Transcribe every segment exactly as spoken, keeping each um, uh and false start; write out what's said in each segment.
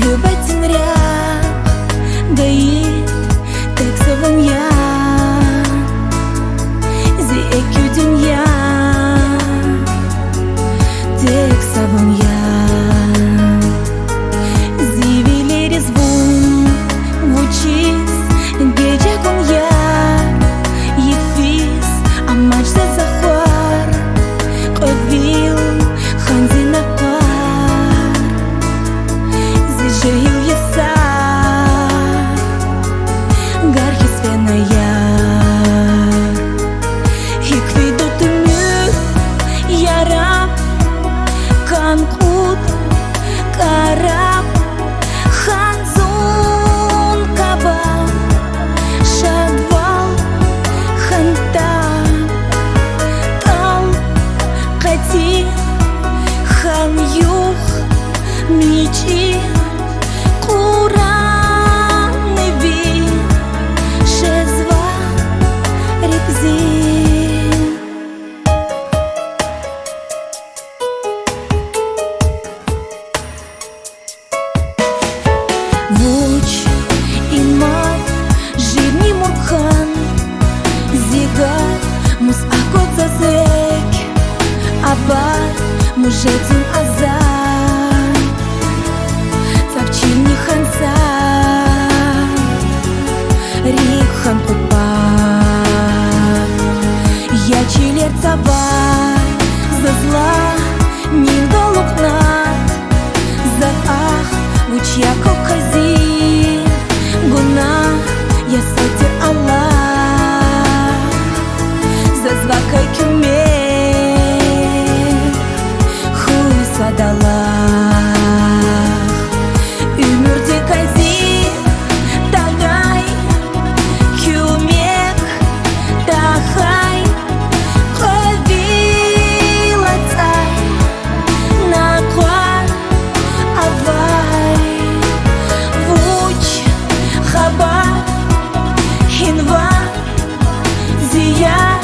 Нубатдин рехъ гайи тек са вун я, зи экуь дуьнья, тек са вун я. Зи вилериз вун вучиз геже гун я, йифиз амач заз ахвар, кьве вил ханзина къар. Зи жегьил йисар гар хьиз фена я, гьикӀ фида тумуь яраб, кӀан кьуд кӀараб, ханзун кабаб, шадвал хьанта, тӀал къати, хьан югъ мичӀи, Къуръан ви жезва рикӀ зи. Вуч инмай жибни мурк хьана, зи гад мус аквада заз экв, абад мус жедзава азад. Цав чилни хьана са, рикӀ хьана къуд пад, я чилер цавай заз лагь, нин галукьнатӀа, зав ахъ вуч я квай зи гунагь, я сад тир Аллагь, заз вакай куьмек хьуй сад Аллагь. Уьмуьрдикай зи тагай, куьмек тахьай, кьве вил ацӀай накъвар авай. Вуч хабар, гьинав зи яр,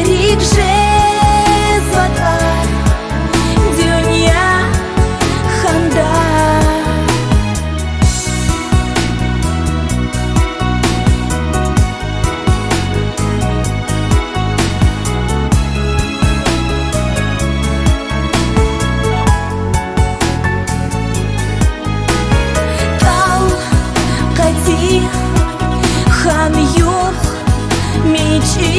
рикӀ жезватӀа, дуьнья хьанда. ТӀал къати, хьан югъ мичӀи,